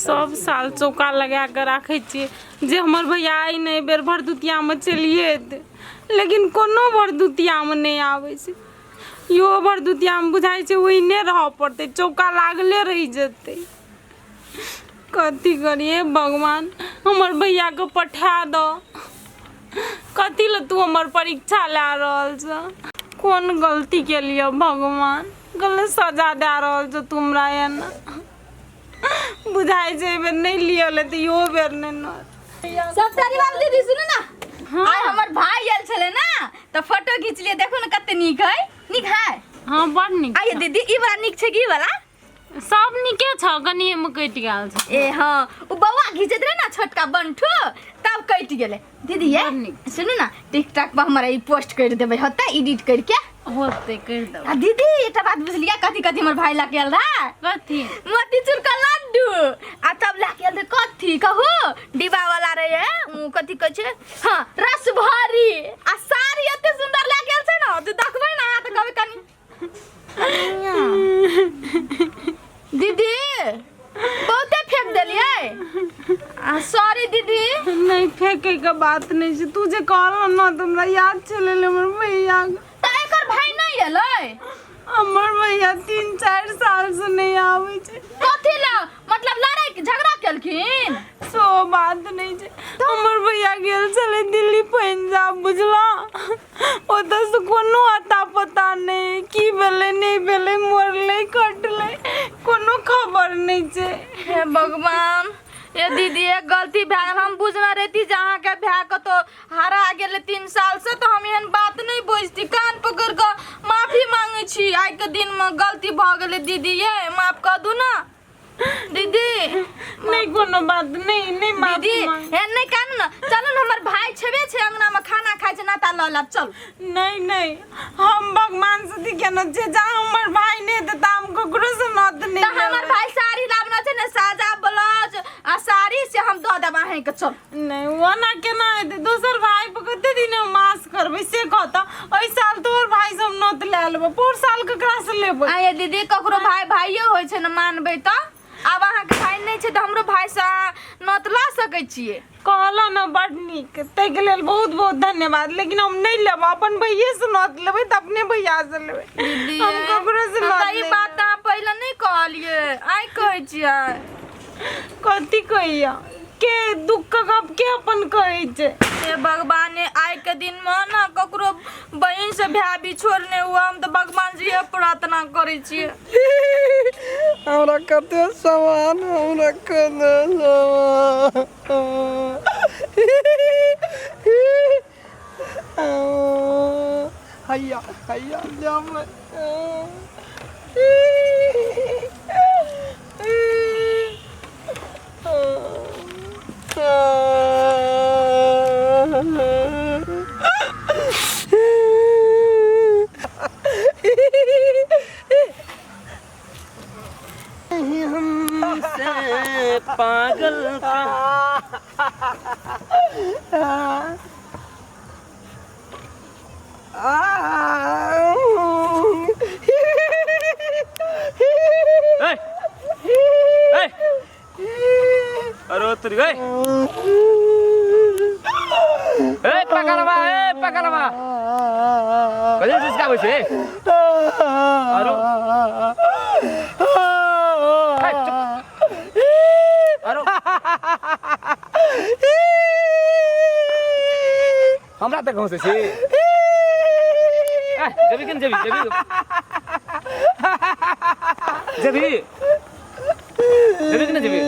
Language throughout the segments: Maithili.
सब साल चौका लगा कऽ राखै छियै जे हमर भैया आइ नहि एहि बेर भरदुतियामे चलिए अयतै, लेकिन कोनो भरदुतियामे नहि आबै छै। इहो भरदुतियामे बुझाइ छै ओहिने रहऽ पड़तै, चौका लागले रहि जेतै। कथी करियै भगवान, हमर भैयाके पठा दऽ। कथी लए तू हमर परीक्षा लए रहल छह? कोन गलती केलियै भगवान, गलत सजा दए रहल छह तू हमरा एना? बुझाइ छै एहि बेर नहि लिअ तऽ इहो बेर नहि न। सप्तारी बाबू दीदी, सुनू ना। आइ हमर भाई आयल छलै ना, तऽ फोटो घीच लिए। देखू ने कते नीक है, नीक है? हाँ, बड़ नीक। आइए दीदी, ई वाला नीक छै कि ई वाला? सब नीके छौ, कनि एहिमे कटि गेल छै। ए हाँ, ओ बौआ घीचैत रहे ना छोटका बंठू, तब कटि गेलै दीदी। ये बड़ नीक। सुनू ना, टिकटॉक पर हमरा ई पोस्ट कर देबै होतै एडिट करके? होतै, करि देबै। आ दीदी, एकटा बात बुझलियै, कथी कथी हमर भाई लऽ के आयल रहे? कथी? मोतीचूर का लड्डू, आ तब लऽ के आयल रहे, कथी कहू, डिब्बा वाला रहे उ, कथी कहै छै, हाँ, रसभरी। आ साड़ी एते सुंदर लऽ के आयल छै ना जे देखबै ना तऽ कहबै कनि। दीदी, बहुते फेंक देलियै, आ सॉरी दीदी। नहि, फेंके के बात नहि छै। तू जे कहल न तऽ हमरा याद चलि एलै हमर भैया। तऽ एकर भाई नहि एलै? हमर भैया 3-4 साल से नहि आबै छै। कथी लए? मतलब लड़ाई झगड़ा केलखिन? सो बात नहि छै। हमर भैया गेल छलै दिल्ली पंजाब, बुझलऽ? ओतऽसँ कोनो अता पता नहि, की भेलै नहि भेलै, मरलै कटलै, कोनो खबर नहि छै। हे भगवान! ये दीदी, एक गलती भए गेल। हम बुझने रहिती जे अहाँके भाय कतौ हरा गेलै 3 साल से, तऽ हम एहन बात नहि बजती। कान पकड़ि कऽ माफी मांगै छी। आइके दिनमे गलती भऽ गेलै दीदी, ये माफ कऽ दू ने दीदी। नहि, कोनो बात नहि, नहि माफी दीदी मांग। एहन नहि कानू ने। चलू ने, हमर भाय छेबे छै अंगनामे, खाना खाइ छै, नाता लऽ लेब, चल। नहि नहि, हम भगवान से अथी केने छियै, जा हमर भाय नहि देता, हम ककरो से नत नहि तऽ हमर लेबै। भाय साड़ी लाबना छै ने, साजा ब्लाउज आ साड़ी, से हम दऽ देब अहाँके, चल। नहि, ओना केना हेतै? दोसर भाय पर कते दिन हम आस करबै से कहता। एहि साल तोहर भाय से हम नत लए लेबै, पोर साल ककरा से लेबै? आये दीदी, ककरो भाय भाइयो होइ छै ने, मानबै तऽ। आब अहाँके भाय नहि छै तऽ हमरो भाय से अहाँ नोत लऽ सकै छियै। कहलहुँ ने बड नीक, ताहिके लेल बहुत बहुत धन्यवाद, लेकिन हम नहि लेब। अपन भैये से नोत लेबै तऽ अपने भैया से लेबै। दीदी, हम ककरो से हमरा नोत ई नहि बात अहाँ पहिले नहि कहलियै, आइ कहै छियै। कथी कहैया के दुख के गप के अपन कहै छै? हे भगवान, आइ के दिन मे ने ककरो बहिन से भाय बिछोड़ने हुआ, हम तऽ भगवान से इएह प्रार्थना करै छियै। हमरा कते सामान, हमरा कते सामान। हैया हैया जाम। हमसे पागल। ए, ए, अरे तेरी, ए ए, पकड़वा, ए पकड़वा, कथी जिसका छै? अरे ए, चुप। अरे हमरा तऽ घोंसै छी? ए, जेबी कि नहि जेबी? जेबी, जेबी, जेबी कि नहि जेबी?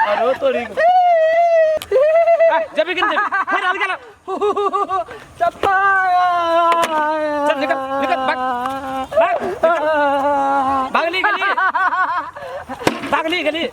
अरे तोरी, ए, जेबी कि नहि जेबी? हे, डाल गेल। चल, निकल निकल, भाग भाग, निकल। भागली गेली, भागली गेली।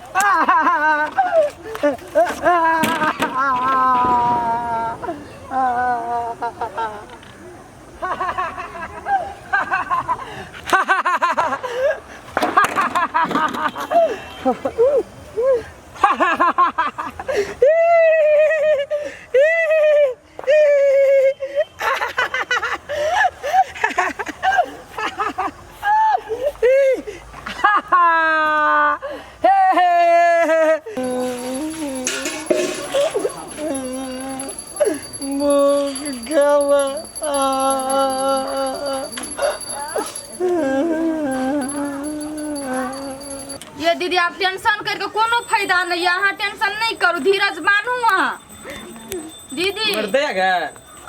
ये दीदी आप टेंशन करके कोनो फायदा नहीं है अहाँ टेंशन नहीं करू धीरज बान्हू अहाँ दीदी मर दे गे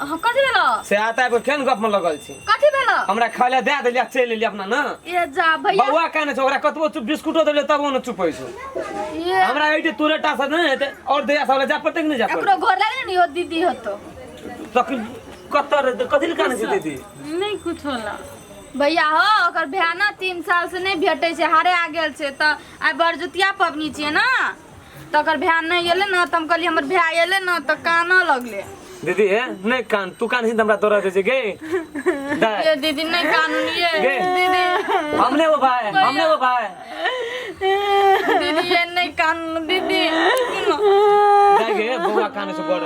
अहाँ कथी भेल से आता है केन गप में लगल छी कथी भेल हमरा खाय ले दे देलियै चलि एलियै अपना ना ये जा भैया बौआ काने छै ओकरा कतबो चुप बिस्कुटो देलियै तबो न चुप होइ छै ये हमरा एहिठे तोरे टा से नहि हेतै और दया सब जा पड़तै कि नहि जा पड़तै एकरो घर लागल ने यो दीदी होतो तखन कतऽ रहतै कथी लए काने छै दीदी नहि कुछ होला भैया हो ओकर भाय ने 3 साल से नहीं भेटै छै हारे आ गेल छै तऽ आइ बरजुतिया पबनी छियै ने तऽ ओकर भाय नहि एलै ने तऽ हम कहलियै हमर भाय एलै ने तऽ कानऽ लगलै दीदी हे नहि कान तू कान छी तऽ हमरा दौड़ा दै छै गे दाय ये दीदी नहीं कानून ये गे। दीदी हमने वो भाई हमने वो भाई दीदी ये नहीं कानून दीदी दाय गे बौआ काने से बड़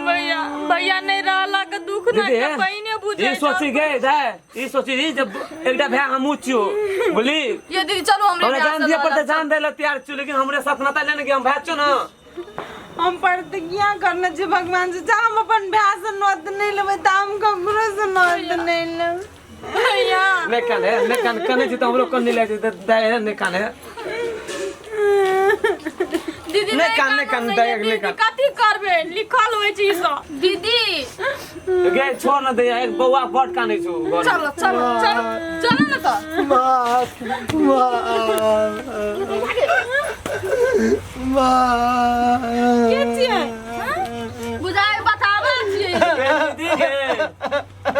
भैया भैया नहीं रहला के दुख ना दीदी के पहिने बुझे ई सोची गे दाय ई सोची जब एकटा भाय हमहूँ छियो बोली ये दीदी चलो हमरे हमरा ब्याह जान से दिया लड़ब। पड़ते जान दे ला तैयार छियो लेकिन हमरे साथ नाता लेने के हम भाय छियो ना हम प्रतिज्ञा करने छी भगवान से जा हम अपन भाय से नोत नहीं लेबै तऽ हम ककरो से नोत नहीं लेबै भैया नहीं कान है नहीं कान कने छी तऽ हमरो कन्नी लागि जेतै दाय है नहीं कान है दीदी नहि कान, नहि कान, नहि दया, नहि दीदी कान। कथी करबे लिखल होइ छै ई सब दीदी गे छोड़ न दे एक बौआ बड कानै छौ घर में। चलो चलो चलो चलो न तऽ माँ माँ माँ के छियै बुझाइ बताबै छियै गे दीदी गे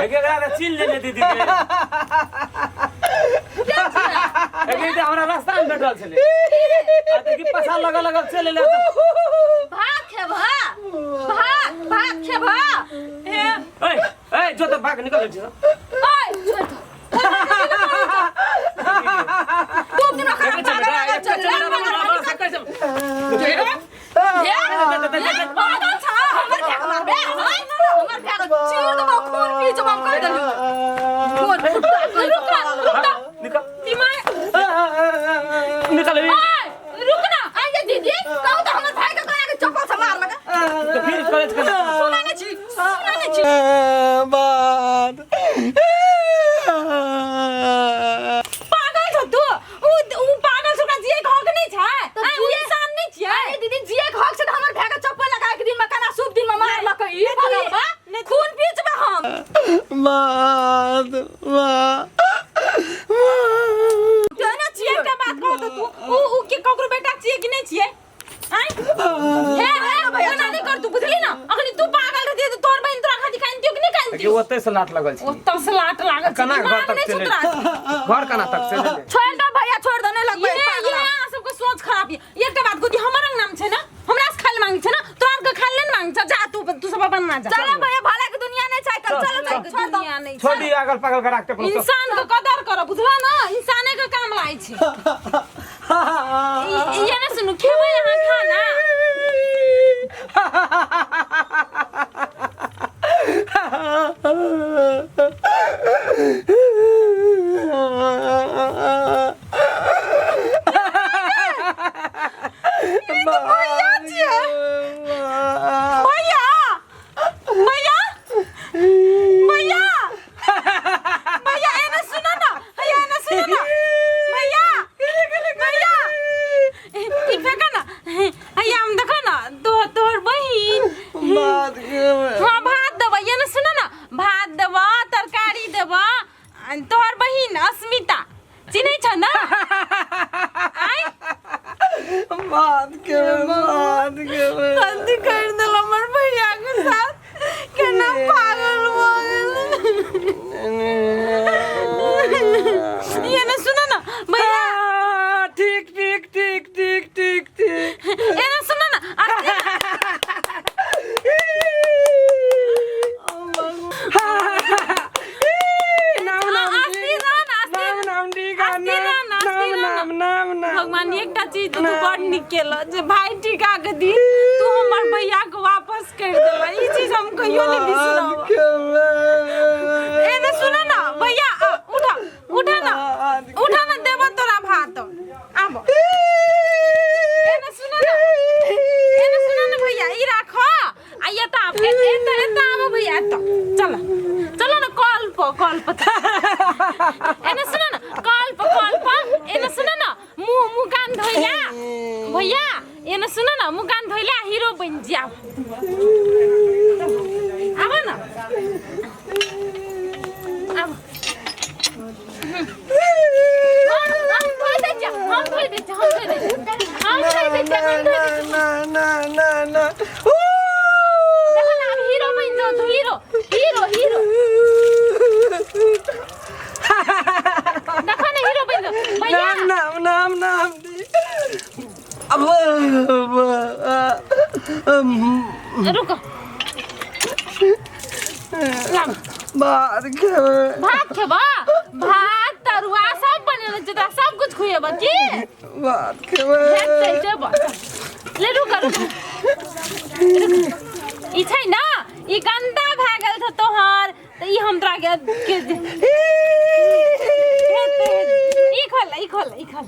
एकरा तऽ चिन्ह लेने दीदी के एक तऽ हमरा रास्ता में भेटल छलै आ देखी पैसा लगल लगल चलि एलै तऽ भात खेबह भात भात खेबह हे ए ए जो तऽ भाग निकल छी ओइ छोड़ दो तू दिन ओकरा पागल लागल चल हे पागल छ हमर भ्याक मारबे हँ? हमर भ्याक चीर देबौ खून पी जब हम कहि देलियौ खून रुक रुक निकल दिमाग निकल ओइ रुक ना आइ दीदी कहू तऽ हमर भाई के कोना के चप्पल से मार लगा तऽ फिर कॉलेज के सुनै नहि छी सुनै नहि छी बाद पागल छौ तू उ उ पागल छौ ओकरा जिए के हक नहि छै तऽ आँय, उ इंसान नहि छियै अरे दीदी जिए के हक छै तऽ हमर भाई के चप्पल लगा के दिन में केना शुभ दिन में मारलक ई पागल बा खून पीचबे हम बाद केना छियै एकटा बात कहू तऽ तू उ उ के ककरो बेटा छियै कि नहि छियै आँय हे हे एना नहि कर तू बुझली ना अखनी तू पागल रहती तऽ तोहर बहिन तोरा खातिर कानतियो कि नहि कानतियो ओतै से लाट लगल छै ओतऽ से लाट लागल छै केना घर दिमाग तक नहि छौ चलै तोरा घर केना तक चलै छोड़ दो भैया छोड़ दो नहीं लगबै ये ये अहाँ सबके सोच खराब ये एकटा बात कहू हमर अंग नाम छै ना हमरा से खाली मांग छै ना तोरा आर के खाली नहीं मांग छै जा तू तू सब अपन ना जा चलो भैया भला के दुनिया नहीं छै चलो चलो छोड़ दो दुनिया नहीं छोड़ दी अगल पगल के राखते पड़ो इंसान के कदर कर बुझला ना इंसाने के काम लाय छै ये ना सुनू खेबै अहाँ खाना भैया भैया भैया भैया एने सुनो ना भैया एने सुनो ना भैया भैया ई फेंका ना भैया हम देखो ना तो तोहर बहिन हाँ भात देबा ये ना सुनो ना भात देबा तरकारी देबा आ तोहर बहिन अस्मिता चिन्है छ ना आँय बात के बात के गलती कर देल हमर भैया के साथ केना पागल भऽ गेल ये ना सुनो ना भैया ठीक ठीक ठीक ठीक ठीक ठीक ये ना सुनो ना नाम नाम अस्थिर रह ना, अस्थिर। नाम नाम ठीक अस्थिर रह ना, नाम अस्थिर रह ना। नाम नाम नाम भगवान एकटा चीज तऽ तू बड़ नीक केलह जे भाई टीका के दिन तू हमर भैया के वापस कर देलह ई चीज हम कहियो नहीं बिसरब ए ने सुनो ना भैया आ, उठा उठा ना उठा ना देबो तोरा भात आबो ए ने सुनो ना ए ने सुनो ना भैया ई राखो आ ये त आब एत एत एत आबो भैया एत चलो चलो ना कॉल पर कॉल पर एने सुनो ना कॉल पर कॉल पर एने सुनो ना मुंह मुंह कान कान धोइला भैया एने सुन न मुँह कान धोइला हीरो बनि जाओ आब न आब हम धोइ दै छियै हम धोइ दै छियै हम धोइ दै छियै हम धोइ दै छियै हम धोइ दै छियै ना ना ना ना देखो न आब हीरो बनि जाओ तू हीरो हीरो हीरो देखो न हीरो बनि जाओ भैया नाम नाम नाम नाम अब रुको लाम भात खेबै भात खेबा भात तरुआ सब बनेने छै तोरा सब कुछ खुएबा की भात खेबै हेतै जेबा ले रुक रुक ई छै न ई गंदा भए गेल छौ तोहर तऽ ई हम तोरा के के हेतै ई खोल ई खोल ई खोल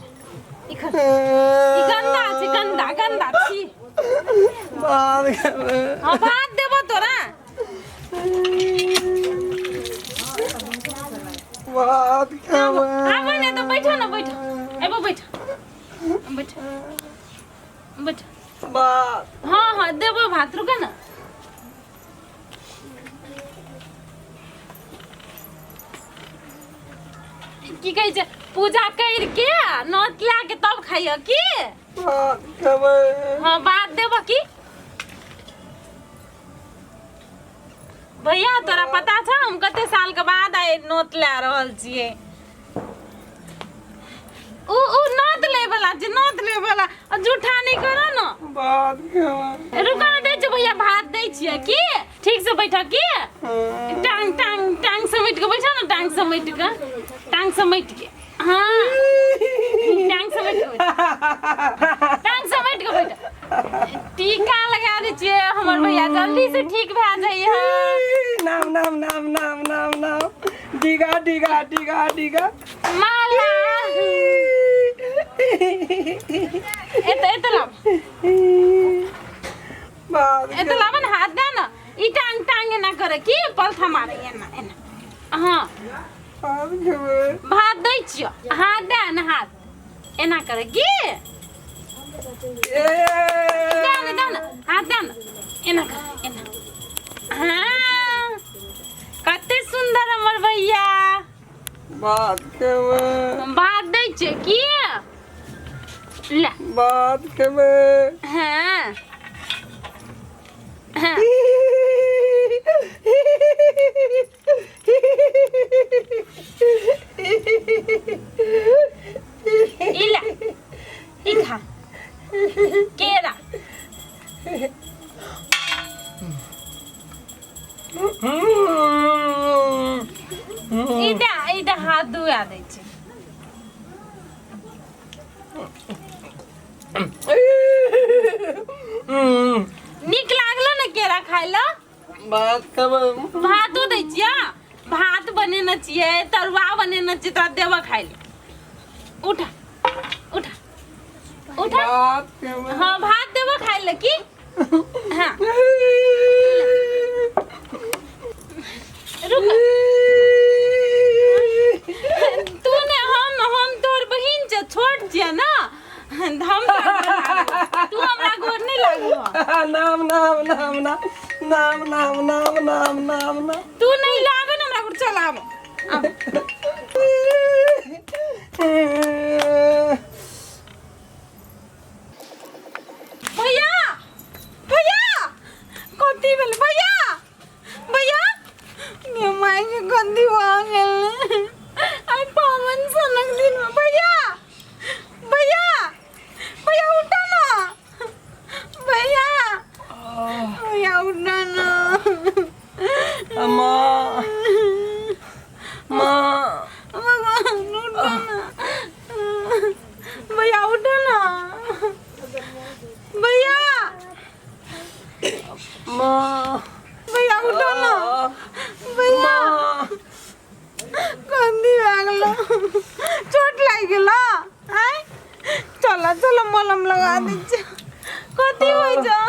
ई खोल ई गंदा छै गंदा गंदा छी भात खेबै हाँ भात देबो तोरा भात खेबै आबो ने तो बैठो ना बैठो एबो बैठो बैठो बैठो भात हाँ हाँ देबो भात रुके ना की कहै छै पूजा करि के नोत ला के तब खाइयो की भात खेबै हाँ भात देबो की भैया तोरा पता छौ हम कते साल के बाद आइ नोत लए रहल छियै उ उ नोत लै वाला छै नोत लै वाला आ जूठा नहि करऽ न भात खेबै रुका ने दै छियै भैया भात दै छियै की ठीक से बैठऽ की टांग टांग टांग समेट के बैठऽ ने टांग समेट के टांग समेट के हाँ टांग समेट के बैठ टांग समेट के बैठ टीका लगा दै छियै हमर भैया जल्दी से ठीक भए जाइए नाम नाम नाम नाम नाम नाम डिगा डिगा डिगा डिगा माला एते एते लाब भात एते लाब ने हाथ दे ने ई टांग टांग एना करे की पलथा मारे एना एना हाँ भात खेबै भात दै छियो हाथ दे ने हाथ एना करे की ए दे ने दे ने हाथ दे ने एना कर एना हाँ कते सुंदर हमर भैया भात खेबै भात दै छियै की ले भात खेबै हाँ हाँ ई ले ई खा केरा ई दे ई दे हाथ धुआ दै छै नीक लागलो ने केरा खाय लए भात खेबै भातो दै छियै भात बनेने छियै तरुआ बनेने छियै तोरा देबऽ खाय लए उठा उठा उठा भात खेबै हाँ भात देबऽ खाय लए की हाँ रुक तू ने हम हम तोहर बहिन छै छोट छियै ने हम तोरा गोर लागबौ। तू हमरा गोर नहि लागबो नाम नाम नाम नाम नाम नाम नाम नाम नाम नाम तू नहीं लाबे ना हमरा गोर चल आब आब। भैया भैया कथी भेल भैया भैया गे माय के गंदी भऽ गेल आइ पावन सनक दिन में भैया भैया भैया उठा ना भैया भैया उठा ना अम्मा माँ भगवान उठा ना भैया उठा ना भैया माँ भैया उठो ना भैया माँ गंदी भए गेलो चोट लागि गेलो आँय चल चल मलम लगा दै छियै कथी होइ छौ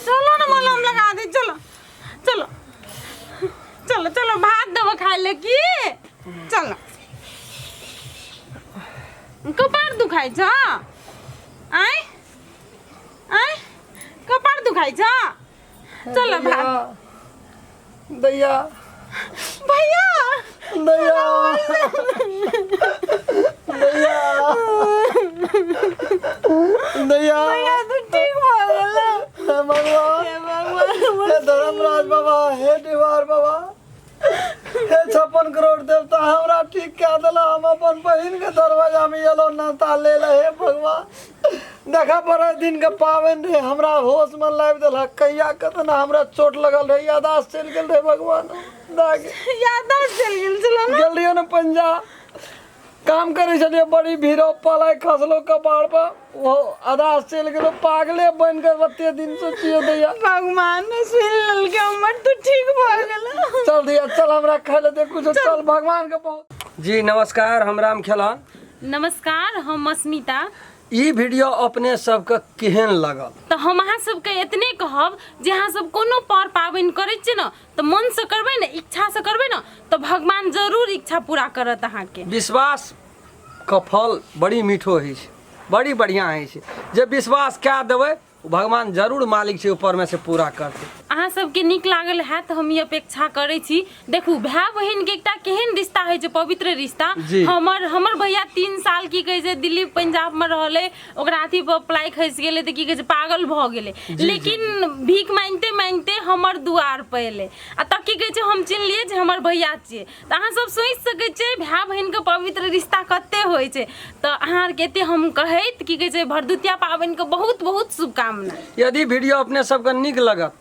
चलो न मलम लगा दै चलो चलो चलो चलो भात देबो खाय ले की चलो कपार दुखाइ छ? आँय आँय, कपार दुखाइ छ? चल भाग। दैया, भैया, दैया, दैया, दैया, भैया, तू ठीक भऽ गेल। हे भगवान, हे भगवान, हे धर्मराज बाबा, हे डिवार बाबा, हे 56 करोड़ देवता, हमरा ठीक कए देला। हम अपन बहिन के दरवाजा में एलो नाता ले ले। हे भगवान, देखा पर दिन के पावन रे, हमरा होश में लाबि देलक। कहिया कतना हमरा चोट लगल रहे, यादाश्त चलि गेल रहे। भगवान दागे याददाश्त चलि गेल छलो ने? गेल रहियै ने पंजाब, काम करै छलियै, बड़ी भीड़, पलाय खसलो कपार पर, ओ आधास चलि गेलो, पागले बनि कऽ ओते दिन से छियै दैया। भगवान ने सुनि लेलकै हमर, तू ठीक भऽ गेल। चल दैया, चल, हमरा खाय लए दे कुछो। चल, भगवान के बहुत। जी नमस्कार, हम राम खेलन। नमस्कार, हम अस्मिता। ई वीडियो अपने सबके केहन लगल? तऽ हम अहाँ सबके एतने कहब जे अहाँ सब कोनो पर पाबनि करै छियै ने, तऽ मनसँ करबै ने, इच्छासँ करबै ने, तऽ भगवान जरूर इच्छा पूरा करत अहाँके। विश्वास के फल बड़ी मीठो होइ छै, बड़ी बढ़िआँ होइ छै। जे विश्वास कए देबै, ओ भगवान जरूर मालिक छै ऊपरमे से पूरा करतै। अहाँ सबके नीक लागल हैत, हम ई अपेक्षा करै छी। देखू, भाय बहिनके एकटा केहन रिश्ता होइ छै, पवित्र रिश्ता। जी। हमर भैया 3 साल की कहै छै दिल्ली पंजाबमे रहलै, ओकरा अथी पर प्लाई खसि गेलै तऽ की कहै छै पागल भऽ गेलै, लेकिन भीख मांगिते मांगिते हमर दुआर पर एलै, आ तऽ की कहै छै हम चिन्हलियै जे हमर भैया छियै। तऽ अहाँ सब सोचि सकै छियै भाय बहिनके पवित्र रिश्ता कते होइ छै। तऽ अहाँ आरके एते हम कहैत की कहै छै भरदुतिया पाबनिके बहुत बहुत शुभकामना। यदि वीडियो अपने सबके नीक लगत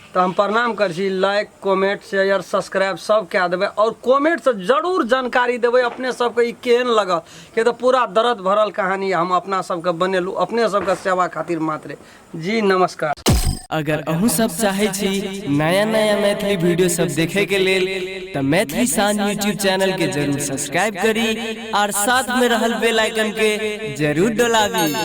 तऽ हम प्रणाम करै छी, लाइक कमेंट शेयर सब्सक्राइब सब कए देबै, आओर कमेंटसँ जरूर जानकारी देबै अपने सबके ई केहन लगल, किया तऽ पूरा दर्द भरल कहानी हम अपना सबके बनेलहुँ अपने सबके सेवा खातिर मात्रे। जी नमस्कार। अगर अहूँ सब चाहे छी नया नया मैथिली वीडियो सब देखे के लेल, तऽ मैथिली शान यूट्यूब चैनल के जरूर सब्सक्राइब करी और साथ में रहल बेल आइकन के जरूर डोलाबी।